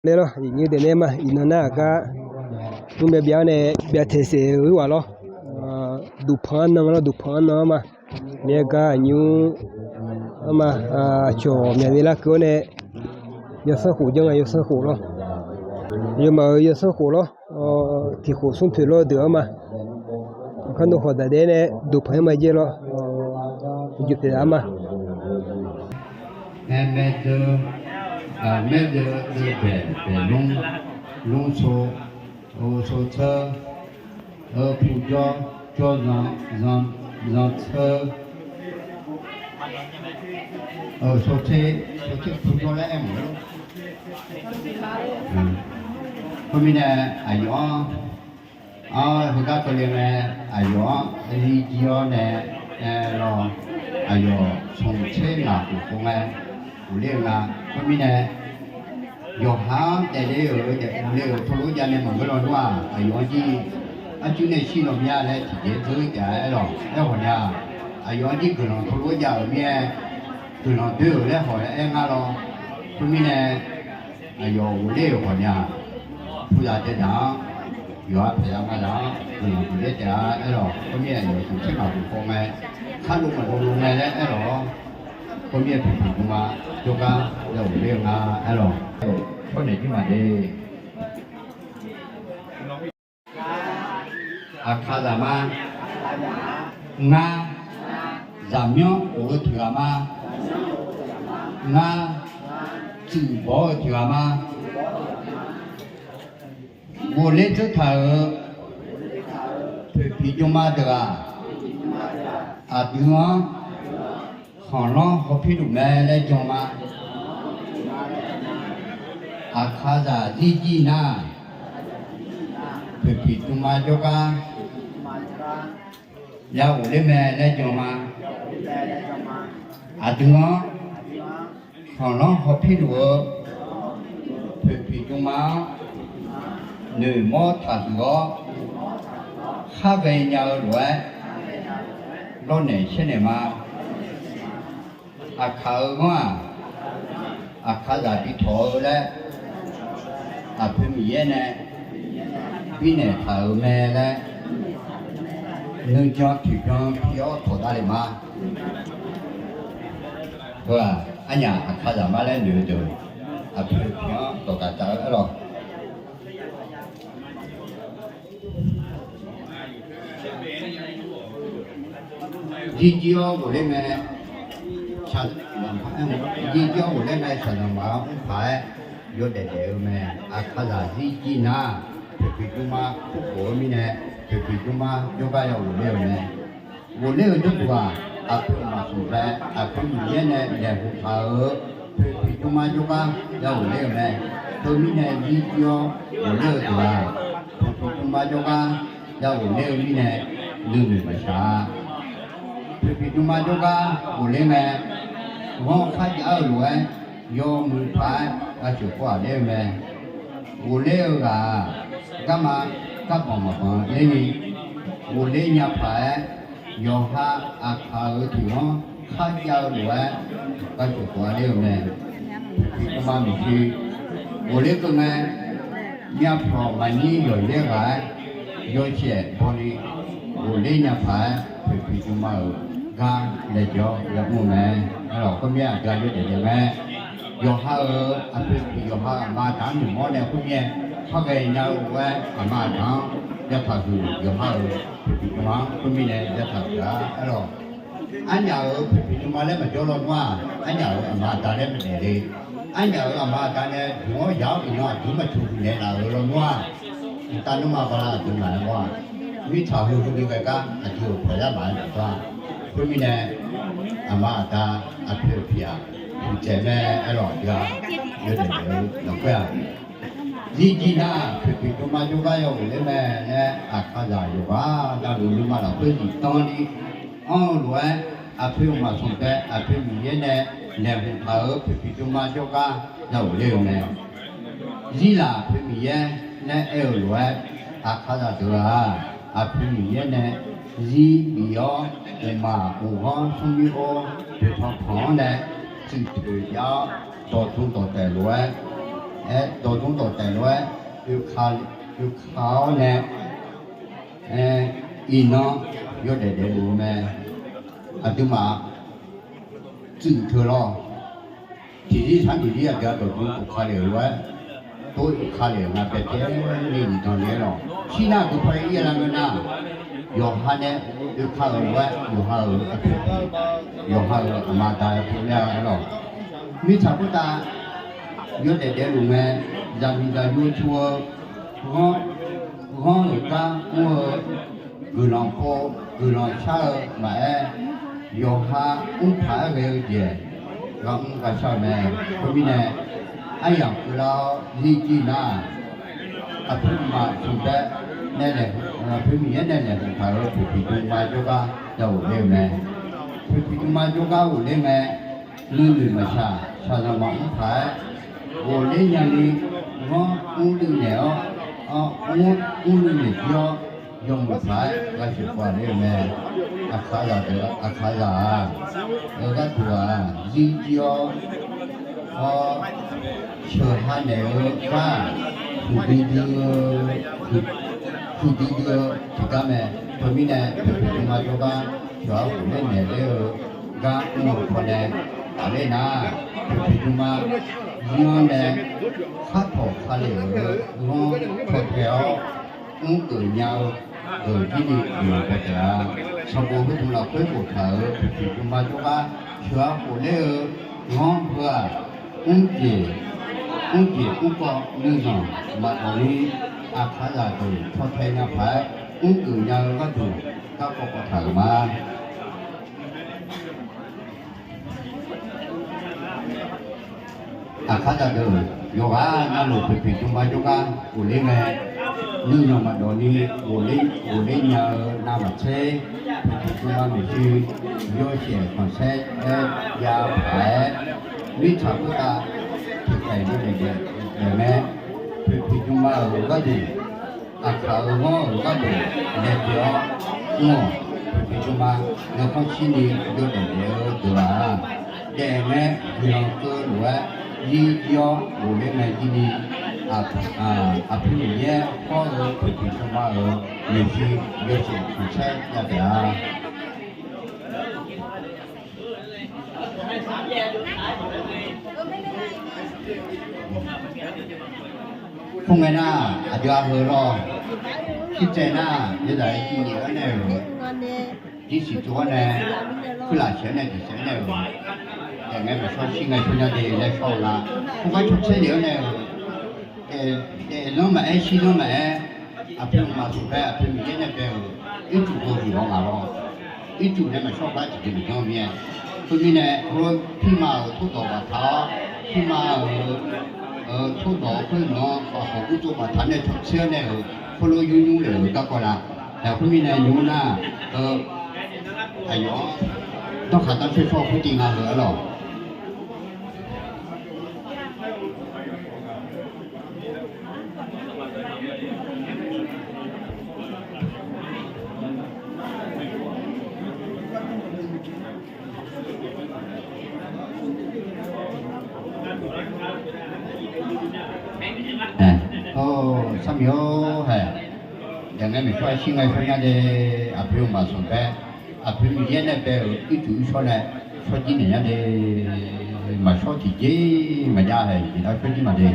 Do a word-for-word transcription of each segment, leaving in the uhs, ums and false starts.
ler lawr, iqnyir daefnaeq ma. Iqnan nar aqgar nymr byav byav-awr nae byav taeq saef-eu ghaq lawr. Duqpanq-anr nan lawr, duqpanq-anr nan-anr ma. Myav gar aqnymr-anr ma. Cawq myaqnaeq larkeuv-awr nae yawsanr khof janr nga, yawsanr khof lawr. Aqyawfmaf-euq yawsanr khof lawr. Tiq khof smr poeq lawr deuq-anr ma. Kar nov khawf daqdaef nae duqpanq-anr ma jaer lawr. Uqjeq pyeuf-anr ma. Aer maerdeuv, maerdeuv deuv baeq baeq lmr, lmr sov, sov tseur, eu pu jawr, jawr zan, zan, zan tseur, sov tser, sov tser pu jawr laer aer mawf-eu. Khoermirnae, aqyawf-anr, anr heugar keuvle ngae, aqyawf-anr li jir-awr nae, aer lawr, aqyawf smq tser ngaq khof khof ngae, ghofler-eu nga. Khoermirnae, yawqha-anr daefle-euq, daefle-euq teulof-aer jav nae maqngeur lawnmr-aq, aqyawf-anr jir arcuir nae shir law mya laer tiqjeq dzeur jav-aer lawq. Aerkhawf nya, aqyawf-anr jir guiqlanq teulof-aer jav-euq mir-aer, guiqlanq doer-euq laer khawf aer ngar lawr. Khoermirnae, aqyawf ghofler-euq khawf nya, puzaq daeqdaq-anr, yawqha paeqzaq mazaq-anr guiqlanq bifler taef-a aer lawq. Khoermir aqyawf smq tser ngaq khof khof ngae, kharlov maqdov lo ngae laer aer lawq-awr, khoermir-aer poeqpiq dmma jawrgar ya ghofler-eu nga aer lawq. Tsawrnaeq jir maqde. Aqkaqzaq ma. Ngar, zaqmyanr of-eu tiq ghaq ma. Ngar, tsuif bawr-eu tiq ghaq ma. Ghofler tseurtaq-euq poeqpiq dmma deuq-aq, aqdui-anr khanqlanr hawpir luf mae laer jan ma. Aqkaqzaq zirjir nar, poeqpiq dmma jawrgar ya ghofler mae laer jan ma. Aqdui-anr khanqlanr hawpir luf-eu poeqpiq dmma-anr noeqmawr taqhuiq-awr, khar ghaenya-eu lof-aer lawrnaeq shaernaeq ma. Aqkaq-euq ghanr-aq, aqkaqzaq bi tawq-eu laer aqpoeq Miqyaer nae birnaeq taq-euq mae laer, nuijan tiqbyan pi-awr tawq davlef ma. Heu-aq, arnyaf aqkaqzaq ma laer noeq-eu deuq, aqpoeq pi-anr dawqgaq taf-eu aer lawq. Jirjir-awr ghofler ngae, jirjir-awr ghofler ngae, shaqzanq maq-anr mrpaq-aer yawdaef daef-eu mae. Aqkaqzaq zirjir nar, poeqpiq dmma kurkhof-eu mirnae, poeqpiq dmma jawrgar ya ghofler-eu mae. Ghofler-eu jawrduq-aq, aqpoeq maqsmq bae, aqpoeq Miqyaer nae laeqhmq taq-euq poeqpiq dmma jawrgar ya ghofler-eu mae. Teumirnae jirjir-awr ghofler-eu deuq-aq, poeqpiq dmma jawrgar ya ghofler-eu mirnae, nuinoeq maqshaq-a. Poeqpiq dmma jawrgar ghofler ngae, ghanr kharjav-eu lof-aer yawmuiq paq-aer gha sheuq khawr-aq ler-eu mae. Ghofler-eu ghaq-aq, garma garbanq maqbanq ler ni, ghofler nya paq-aer, yawqha aqkaq-euq tiq ghanr kharjav-eu lof-aer gha sheuq khawr-aq ler-eu mae. Poeqpiq dmma maeqshi ghofler keuv ngae, myavpyawq maqnyir yawqyaer ghaq-aer yawshaef bawni ghofler nya paq-aer, poeqpiq dmma-euq gar laejae-awr yamr-eu mae. Aerlawq, khoermir aqgar yawdaef daef mae. Yawqha-euq aqpoeq tiq yawqha aqma aqda-anr noeqmawr nae khoermir-aer, khar ghaenya-eu lof-aer aqma aqda-anr yataq huiq, yawqha-euq poeqpiq dmma-anr khoermirnae yataq huiq-a. Aerlawq, arnyaf-euq poeqpiq dmma laer maqjawr lawnmr-aq, arnyaf-euq aqma aqda laer maqdaef le. Arnyaf-euq aqma aqda nae duq-anr yaq-awr iqnan aqdui maqtaq huiq naeqlaf-euq lawnmr-aq, mqtav nmr ma bala aqdui ngaq-anr gawr-aq, mirtsaq heu heuni ghae gar aqdui-euq pawqyar maqaer maqdawr-a. Khoermirnae, aqma aqda aqpoeq aqpiq-aq, huiqdzaeq mae. Aerlawq, aqdui-aq, yawdaef daef-eu lafkhoer-aq, zirjir nar-aq, poeqpiq dmma jawrgar ya ghofler mae laer aqkaqzaq yawqghaq navluf nuima lafkhoer zifdan ni anr-eu lof-aer, aqpoeq maqsmq bae aqpoeq Miqyaer nae laeqhmq taq-euq poeqpiq dmma jawrgar ya ghofler-eu mae. Zirlaq aqpoeq Miqyaer laer aer-eu lof-aer, aqkaqzaq deuq-aq, aqpoeq Miqyaer nae zir bif-awr, uqmaq uqghanr smrmir or poeqtanq panq-anr nae tsuif toeq jav-awr, dawqtmq dawqtaeq lof-aer aer dawqdmr dawqtaef lof-aer oeka-awr nae, iqnan yawdaef daefluf-eu mae. Aqduimaf tsuif teu lawr. Tiqzir sar tiqzir aqdui-aq dawqdmr oeka lef-euq lof-aer, tov oeka lef-euq nga pyaeq pyaeq ni iqnan le-aer lawq. Shir nar aqdui paw ir-a lar ngeur nar, yawqha nae oeka-euq lof-aer yawqha-euq aqpoeq, yawqha-euq aqma da-eu pov ler-a lawq. Mirtsaq khoertav yawdaef daefluf ngae, zaqmiq zaqyo cu-eu ghanr, ghanr-euq gar mr-eu guiqlanq pov guiqlanq shar-eu maqaer, yawqha mr paq-aer ghae-eu jeq ghar mr ghar shar-eu mae. Khoermirnae, aryamq keuvlar-awr zir jir nar, aqpoeq maf smq bae nae, aqpoeq Miqyaer nae laeqhmq taq-euq poeqpiq dmma jawrgar ya ghofler-eu mae. Poeqpiq dmma jawrgar ghofler ngae, nuinoeq maqshaq shaqzanq maqmr paq-aer ghofler nyani, ghanr mr duinaeq-awr, mr mr duinaeq jir-awr, yawmuiq paq-aer ghaq sheuq pov-a ler-eu mae. Aqkaqzaq deuq, aqkaqzaq-aq, gharduq-aq zir jir-awr, sheuq ha naeq-eu gar-aq, huiqdui dui-eu, huiqdui dui-eu tiqgar mae. Teumirnae poeqpiq dmma jawrgar sheuq-awr ghofler naeq ler-eu gar mr-eu pawnae, aqler nar, poeqpiq dmma zir-anr nae khar tawq ka lef-euq ghanr caw tae-awr mr geuf nya-eu deuq jir ni guiqlanq bae taef-a. Sanqbof heudmq lafkhoer boftaq-euq poeqpiq dmma jawrgar sheuq-awr ghofler-eu ghanr heu-aq, mr jeq, mr jeq mr kawv nuizanq maqdawq ni, aqkaqzaq deuq caw tae nya paq-aer mr geuf nya-eu gharduq garkawv kawv taq-euq ma. Aqkaqzaq deuq, yawqghaq navluf poeqpiq dmma jawrgar ghofler ngae, nuizanq maqdawq ni ghofler nya-eu navmaqtser, poeqpiq dmma maeqshi yawshaef khanqsaer aer jav paq-aer, mirtsaq khoertav tiqkhaeq yawdaef daef-aer, poeqpiq dmma-euq gharduq, aqkaq-euq ghanr-euq gharduq daefpyeuf-awr mr-awq. Poeqpiq dmma nuikhanr shirni yawdaef daef-eu deuq-aq, daef ngae guiqlanq keuv lof-aer zir jir-awr ghofler ngae jir ni, aqpoeq Miqyaer hawr-eu poeqpiq dmma-euq maeqshi yawshaef khanqsaer jav taef-a. Khoerngae nar, aqdui-a heu lawr, shirtsaev nar, yawzaq-aer jir nyaef-awr nae-euq, jir siqtsov-awr nae, kuirlaf sheuq-awr nae tiqshaeq-awr nae-euq, daef ngae maqshawr shir ngae shawr nya de laer shawr-eu la. Khoergar caw tser lef-awr nae-euq, daef zanr maqaer shir zanr maqaer, aqpoeq maqsmq bae aqpoeq Miqyaer nae bae-euq ircuf heu huiq-awr ngaq lawr. Ircuf nae maqshawr gar tiqjeq maqjanr mir-aer, khoermirnae heulof pirma-euq tawrdawq baqtaq-awr, pirma-euq tawrdawq khoer nan-anr khawf hawq gurtsov baqtaq nae caw tser-awr nae-euq, heulof yur nymr lef-euq garkawv la. Khoermirnae nymr nar, heu aqyawf-anr danrkhaq danrcoer shawr-eu khoertiv nga heu-aer lawq. Aer, sarmiq-or hae, daef ngae maeqshawr-aer shir ngae shawr nya de, aqpoeq maqsmq bae, aqpoeq Miqyaer nae bae-euq ircuf irshawr nae shawr jir naeq nya de, maqshawr tiqjeq maqjav hae jeq nar shawr jir maq de.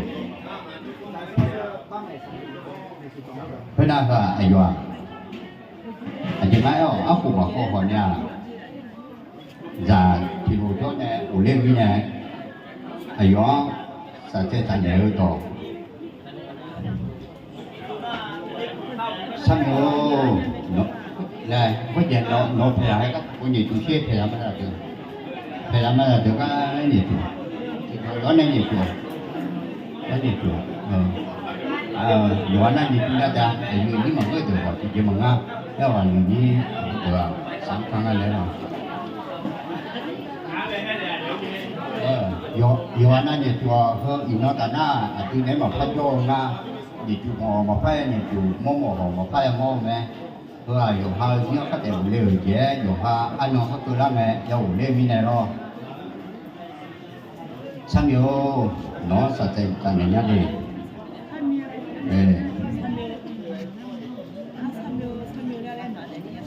Khoernav heu-aq aqyawf-aq, aqjeq nar-aer-awq arkhof maqkhawf hawq nya-aq, zaq tiqlof jawr nae ghofler mirnae, aqyawf-anr saqcaev taqnaeq-eu dawq. Sarmiq-or, nae khoerjaeq nawq paeqlaf-aer gar taqkov nyiq tuq sher paeqlaf ma deuq, paeqlaf ma deuq gar nyiq tuq, tiqdawq yawr nae nyiq tuq, yawr nyiq tuq, yawqha nar nyiq tuq nar da, aqyuif nyir maqngeur deuq khawf tiqjeq maqngar, aer-awq aqyuif nyir deuq-aq, sar kan ngar laer-awq. Yawqha nar nyiq tuq-awq, heu iqnan taf nar aqdui naeq-aer maqpar jawr-eu ngar, nyiq tuq mawf maqpar-aer nyiq tuq, mawr mawf hawq maqpar-aer mawr-eu mae. Heu-aq yawqha-eu zir-anr khartaef ghofle-euq jeq-aer yawqha arnan kharkeuv lar ngae ya ghofler mirnae lawr. Tsarmir-or, nawq-anr saqtsaev tafnaeq nya de.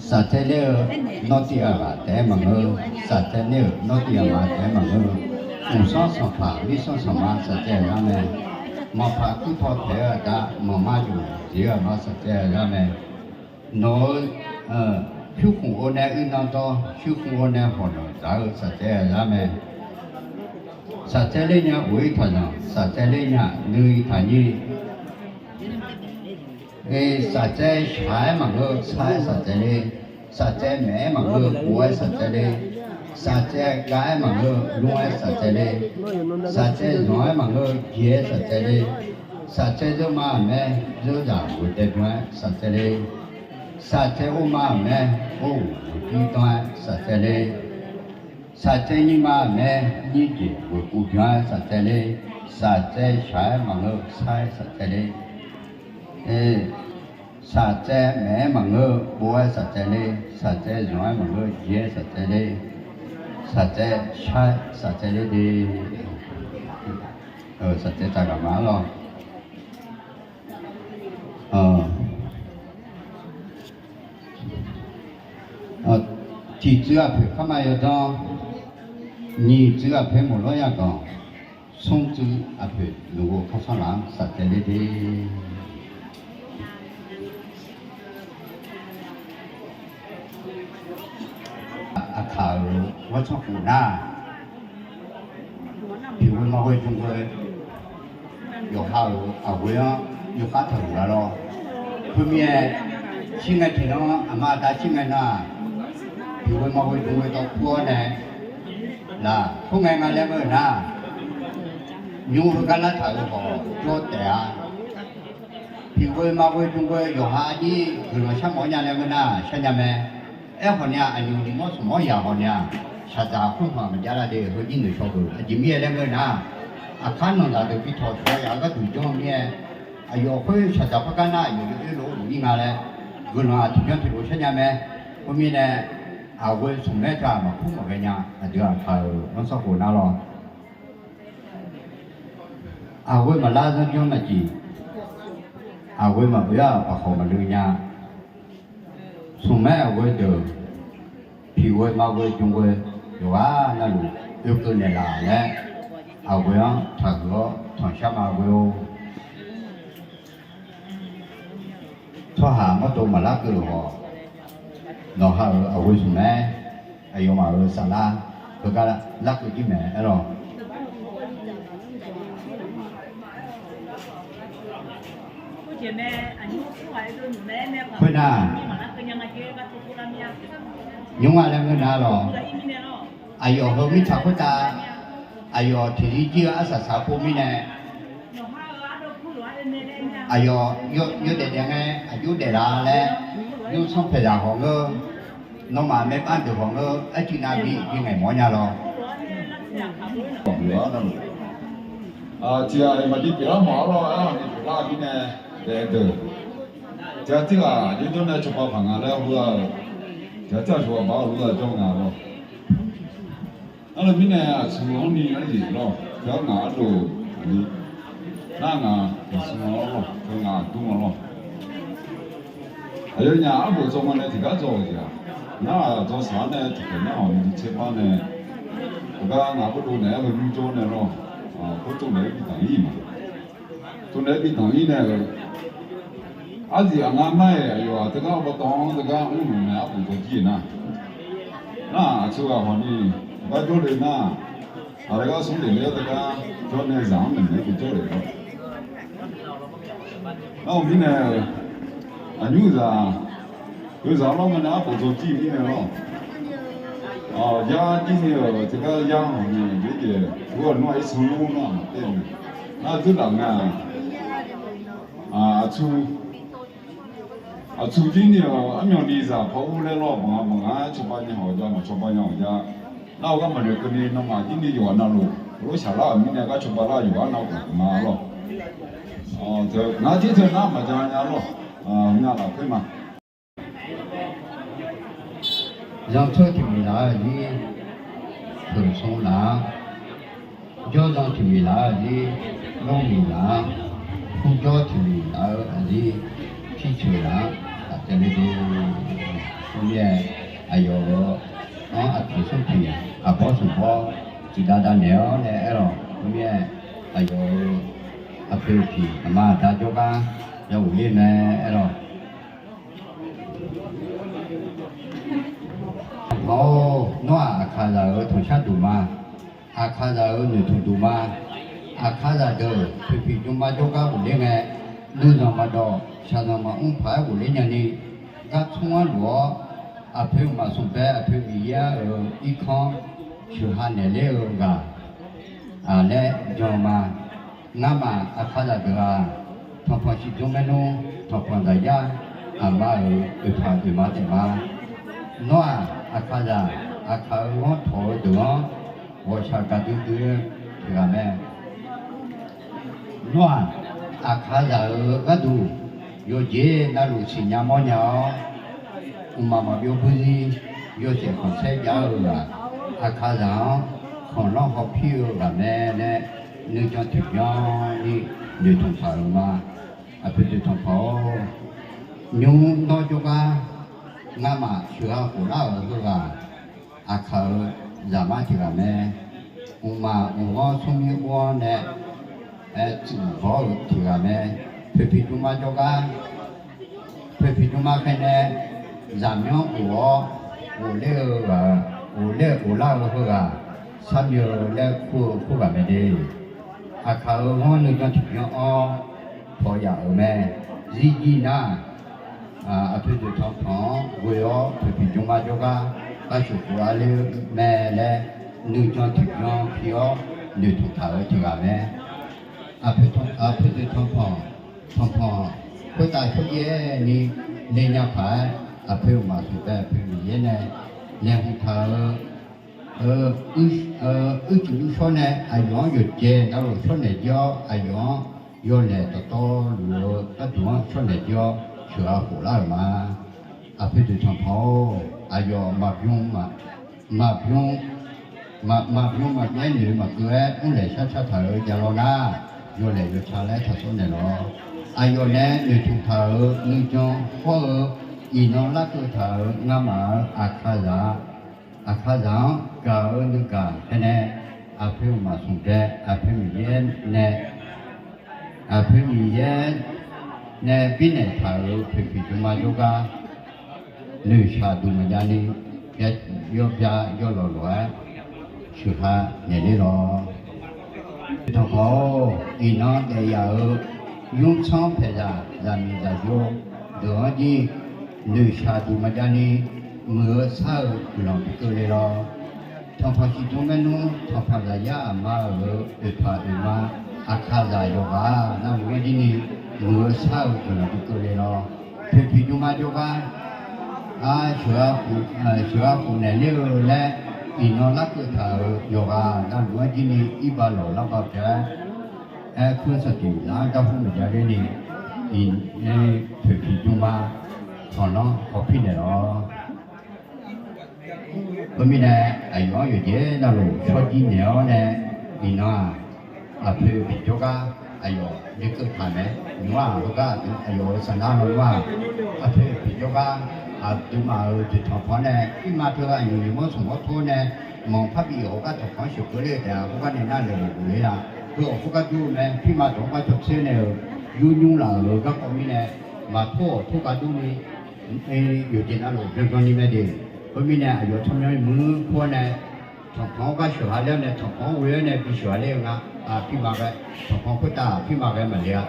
Saqtsaev ler-eu nawr tiv-aq ghaq taef-aer maqngeur. Saqtsaev ler-euq nawr tiv-aq ghaq taef-aer maqngeur. Uqsanr sanqpaq, mirsanr sanqma saqtsaev-euq gar mae. Manqpaq kuirpaw taeq-eu aqda, manqma yuf jeq-eu aqma saqtsaev-euq gar mae. Nawq-euq pyurkhmq or nae uirnan dawr, pyurkhmq or nae hawq nawq dzaq-eu saqtsaev-euq gar mae. Saqtsaev ler nya of-ir taqzanq, saqtsaev ler nya nuiv-ir taqnyir. Saqtsaev shaq-aer maqngeur, sar-aer saqtsaev ler. Saqtsaev maeq-aer maqngeur, pov-aer saqtsaev ler. Saqtsaev gav-aer maqngeur, lmr-aer saqtsaev ler. Saqtsaev zanq-aer maqngeur, jeq-aer saqtsaev ler. Saqtsaev zeur ma-aq mae, zeur zaq ghoeqdae byan-aer saqtsaev ler. Saqtsaev or ma-aq mae, or-euq ghoeqjir danr-aer saqtsaev ler. Saqtsaev nyir ma-aq mae, nyir jeq ghoeqkuv byan-aer saqtsaev ler. Saqtsaev shaq-aer maqngeur, sar-aer saqtsaev ler. Saqtsaev maeq-aer maqngeur, pov-aer saqtsaev ler. Saqtsaev zanq-aer maqngeur, jeq-aer saqtsaev ler. Saqtsaev shar-aer saqtsaev ler de. Saqtsaev taqghaq ma-ar lawr. Tiq tsuiv aqpoeq karma yawdanr, nyiq tsuiv aqpoeq maqlawr yaganq, smr tsuiv aqpoeq nuqghov kharsanr laf-anr saqtsaev ler de. Aqkaq-euq ghanrtsanr khof nar, piqghoe maqghoe jmghoe, yawqha-euq aqghoe-anr yawkhar taqhuiq-a lawr. Khoermirnae, shir ngae tiqnan aqma aqda shir ngae nar, piqghoe maqghoe jmghoe dawr kur-awr nae, laq khoerngae nga laer ngeur-eu nar, nymr heugar lartaq-euq hawq jawr taef-a. Piqghoe maqghoe jmghoe yawqha arjir guiqlanq sharmawf-awr nya laer ngeur nar sharnya mae. Aerkhawf ni-aq, aqnymq nymq mawr smq mawr yaq hawq ni-aq, shaqdzaq khoerhmq maqjav lar de. Heu jir noeqshaw deuq aqjeq mirnae laer ngeur nar, aqkar nanqzaq deuq bi tawq shawr yaq-eu gharduq janr-eu mirnae, aqyawf khoer shaqdzaq par gar nar aqyawf yawoer lof-aer ghofni nga laer, guiqlanq-aq tiqbyan tiqlof sharnya mae. Khoermirnae, aqghoe smq maer taq maqkur maqghae nya. Aqdui aqkaq-euq ghanrtsanr khof nar lawr. Aqghoe maqlar zanrjanr maqjeq, aqghoe maqbeuv-aq paqkhawq maqlui nya. Smq maer aqghoe deuq, piqghoe maqghoe jmghoe, yawqghaq navluf oekeuv naeqlaf laer, aqghoe-anr taqhuiq-awr tanqshar ma ghoe-or. Tsawrhaq mawrdov maqlar keuv-euq hawq, nawqha-euq aqghoe smq maer, aqyawfmaf-euq saflar heugar larkeuv jir mae-aer lawq. Khoernar, nymr-a laer ngeur nar lawq. Aqyawf heu mirtsaq khoertav, aqyawf tiqzir jir-eu arsaq saq pov mirnae, aqyawf yawdaef daef ngae aqjox daeflaf laer, yawsanr paeqzaq hawq ngeur, nawmaf maerbar deuq hawq ngeur, arcuiv navbi bi ngaeq mawf-awr nya lawr. Tiqghaq maqbi pyeuflar mawf-ar lawr, arhaq ni pyeuflar mirnae daef deuq, tiqghaq tirghaq aqjox jawr nae cawba paq nga laer heulof-aer, tiqghaq tirghaq cawba bar-eu heulof-aer jawr nga lawr. Arlawr mirnae aqtsu-anr ni aryuif lawr, teu-anr ngaq ardov-aq ni, nar ngaq aqtsu-anr lawr, teu ngaq aqdur-anr lawr. Aqyawfnyaf arbof dzaw ma nae tiqgar dzaw-euq jeq-aq, nar-aq dzaw saq-ar nae tiqkhaeq nar-awq ni tserpar nae, aqgar ngaq bawrdov naeq-aer heu nymr jawr nae lawr, khoertov naeq-aer bi danq-ir ma. Tov naeq-aer bi danq-ir nae-euq, arzif aqngar nar-aer aqyawf-aq teugar bawrtawv-anr teugar mrluf nae arbof dzaw jir-euq nar, nar-aq aqtsu ghaq hawq ni, aqgar jawrle nar, aqlaqgar smr lef ler-awr teugar jawr nae zaq-anr maeqnaeq-aer bi jawrle-eu. Nar-euq mirnae, aqnymr zaq, yawzaq lawr nga nae arbof dzaw jir-eu mirnae lawr. Yar jir ni-euq teugar yar hawq ni jeq jeq, ur-awq nmr-aq irsaq nmr nar-aq maqter-eu mae. Nar-eu dzeurlaf nga, aqtsu, aqtsu jir ni-euq armyawf ni zaq paw ur laer lawr, banq nga banq nga cawba nya hawq ja, maqcawba nya hawq ja. Nar-eu gar maqnoeq keuvni nawmaf jir ni yawqghaq navluf lof shaqlar-euq mirnae gar cawba lar-eu yawqghaq navluf ma lawr. Ngar jir teu nar maqja nya lawr. Nar lafkhoer ma. Zanrtser tiq miq laf-eu jir, peuq smr laf-anr, Jawrzan tiqmiq laf-eu aqdir, lawrmiq laf-anr, purjawr tiqmiq laf-eu aqdir, pirceuq laf-anr taftaev le de. Khoermirnae, aqyawf-euq-anr aqtiq smrtiq, aqbawr sanqbawr tiqdav dav naeq-awr nae aerlawq. Khoermirnae, aqyawf-euq aqpoeq tiq aqma aqda jawrgar ya ghofler mae aerlawq. Tanqpanq-or, nawr-aq Aqkaqzaq-euq tanqshar duq ma. Aqkaqzaq-euq noeqtmq duq ma. Aqkaqzaq deuq poeqpiq jmma jawrgar ghofler ngae, nuizanq maqdawq shaqzanq maqmr paq-aer ghofler nyani, gar tmr-anr luf-awr, aqpoeq maf smq bae aqpoeq Miqyaer-euq irkanr sheuqha naeqler-eu ghaq laer jan ma. Ngamaf Aqkaqzaq deuq-aq, tanqpanq shifjmr maernmr tanqpanq zaqyar aqma-euq oeqpaq oeqma taef ma. Nawr-aq Aqkaqzaq, Aqkaq-euq ghanr tawq-eu deuq-anr ghawqshaq gaqdui dui-eu tiq ghaq mae. Nawr-aq Aqkaqzaq-euq gharduq yawqjeq navluf siqnya mawrnya-awr, mqmaq maqbyov burzir yawshaef khanqsaer jav-eu ghaq, Aqkaqzaq-anr khanqlanr hawpir-eu ghaq mae laer nuijan tiqbyan ni noeqtmq taq-euq ma. Aqpoeq deuq tanqpanq-or, nymr nawr jawrgar ngamaf sheuqgha khoflar-euq heughaq, Aqkaq-euq zaqmar tiq ghaq mae. Mqmaq mqghanr smrmir ur-anr nae tsuif bawr-eu tiq ghaq mae. Poeqpiq jmma jawrgar, poeqpiq jmma khaer nae zaqmyanr of-awr ghofler-eu ghaq, ghofler ghoflar-eu heughaq, sharmyo laer kur-eu khoerghaq mae de. Aqkaq-euq ghanr nuijan tiqbyan-anr paw yaf-euq mae. Zirjir nar, aqpoeq deuq tanqpanq-anr ghoe-awr poeqpiq jmma jawrgar gharsheuq khof-a ler mae laer nuijan tiqbyan pi-awr noeqtmq taq-euq tiq ghaq mae. Aqpoeq deuq tanqpanq, tanqpanq khoertav shawrjaev ni le nya paq-aer, aqpoeq maf smq bae aqpoeq Miqyaer nae laeqhmq taq-euq uicuiv uirshawr nae aqyawf-anr yawqjeq navluf shawrnaeq jir-awr, aqyawf-anr yawlaeq dawqtawvluf-eu gharduq-anr shawrnaeq jir-awr sheuqgha khoflar-euq ma. Aqpoeq deuq tanqpanq-or, aqyawf maqbymr maqbymr maqbyaer noeq maqkeuv-aer mrlaeq shar car taq-euq javlawr nar, yawlaeq yawca laer taqsawr naeqlawq. Aqyawf nae noeqtmq taq-euq nuijan hawr-eu iqnan larkeuv taq-euq ngamaf-euq Aqkaqzaq, Aqkaqzaq-anr gaq-eu nuigaq khaer nae, aqpoeq maf smq bae aqpoeq Miqyaer nae, aqpoeq Miqyaer nae birnaeq taq-euq poeqpiq jmma jawrgar noeqshaq duq maqjav ni, yawbya yawlawq lof-aer sheuqha naeqler lawq. Tanqpanq-or, iqnan daef yaf-euq nymrtsanr paeqzaq zaqmiq zaqyo deuq-anr jir noeqshaq duq maqjav ni, muiq-eu shar-eu guiqlanq bi keuvle lawq. Tanqpanq shifjmr maernmr tanqpanq zaqyar aqma-euq oeqpaq oeqma Aqkaqzaq yawqghaq navluf-anr jir ni, muiq-eu shar-eu guiqlanq bi keuvle lawq. Poeqpiq jmma jawrgar sheuqgha khof naeqler-eu laer iqnan larkeuv taq-euq yawqghaq navluf-anr jir ni irba lawq larba pyaeq-aer, aer kur sanqtiq lar-anr darhur maqjav ler ni, iqnan poeqpiq jmma khanqlanr hawpir naeqlawq. Khoermirnae, aqyawf-anr yawqjeq navluf shawrjir naeq-awr nae, iqnan-aq, aqpoeq piq jawrgar aqyawf lekeuv taq mae. Nymr-aq, heugar aqdui aqyawf-euq saqnar lawnmr-aq, aqpoeq piq jawrgar aqduimaf-euq jeq tanqpanq nae, pirma teughaq nymq nymq mawr smq mawr tor nae, manq parbi yawf heugar tanqpanq-anr sheuqkeuv ler-eu taef-a. Heugar nae nar laeqhmq guq ler-a. Heu-awq khoergar dur-eu mae. Pirma dawq-anr gar cawtser nae-euq yur nymr laf-euq garkawv mirnae, maqtor-awq tor gar dur ni, yawqjeq navluf byanbyan ni mae de. Khoermirnae, aqyawf tsawrmyanr muir kur-awr nae, tanqpanq-anr gar sheuqha ler-awr nae, tanqpanq-anr ghoe-awr nae bisheuqha ler-eu nga. Pirma ghae, tanqpanq khoertav pirma ghae maqle-a.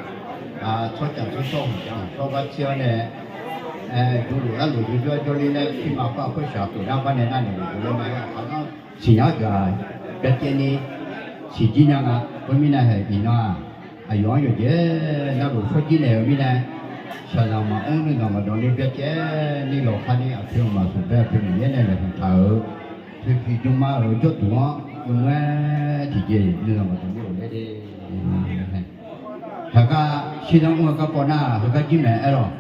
Tsawrcaf tsawrshawr hmq cav hmq shawr gar tser-awr nae, jurluf larluf jurjawr jawrler laer pirma khoer-aq khoer sheuqha khof nar gar nae nar naeq luf-eu laer ma-aer aqkaq-anr siqnya-awr jaq byacaevni siqjir nya nga. Khoermirnae haeq iqnan-aq, aqyawf-anr yawqjeq navluf shawrjir naeq-eu mirnae, shaqzanq maqmr nuizanq maqdawq ni byacaevni lawqkani aqpoeq maqsmq bae aqpoeq Miqyaer nae laeqhmq taq-euq poeqpiq jmma-euq jawrduq-anr yawmuiq-aer tiqjeq nuizanq maqdawq ni ghofler de. Heugar shirdanr mr-eu garkawv nar heugar jir mae aerlawq.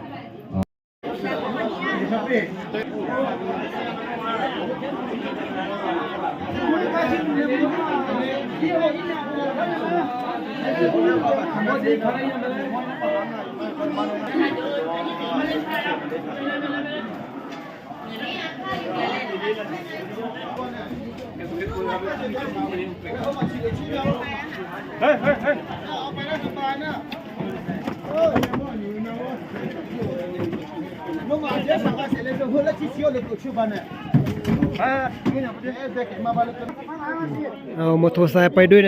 Mawqtoq saq paedoer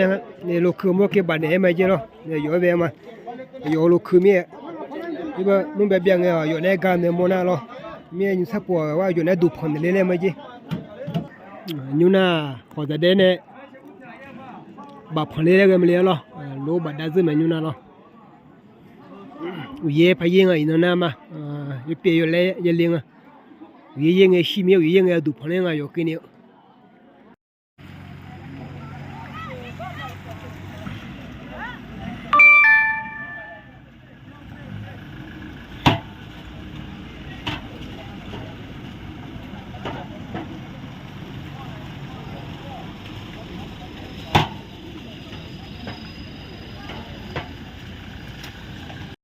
nae, loqkeuq mawr keuvbaf naeq-aer ma jer lawr. Yawf-aer bae ma. Yawf-eu loqkeuq mir-aer, mr bae byav ngae-awq, yawf nae gar nae mawrnar lawr. Mir-aer nymr sarpov-aq, yawf nae duqpanq naeq ler laer ma jer. Nymr nar-aq, khawqdaq daef nae bafpanq ler laer ghae ma le-ar lawr. Lof-aer bafdav dzeur mae nymr nar lawr. Uqyaer paq yaer nga iqnan nar ma. Yawpyaev yawlaer yale nga. Uqyaer yaer ngae shir mir-aer, uqyaer yaer ngae duqpanq ler nga yawqkeuv ni-eu.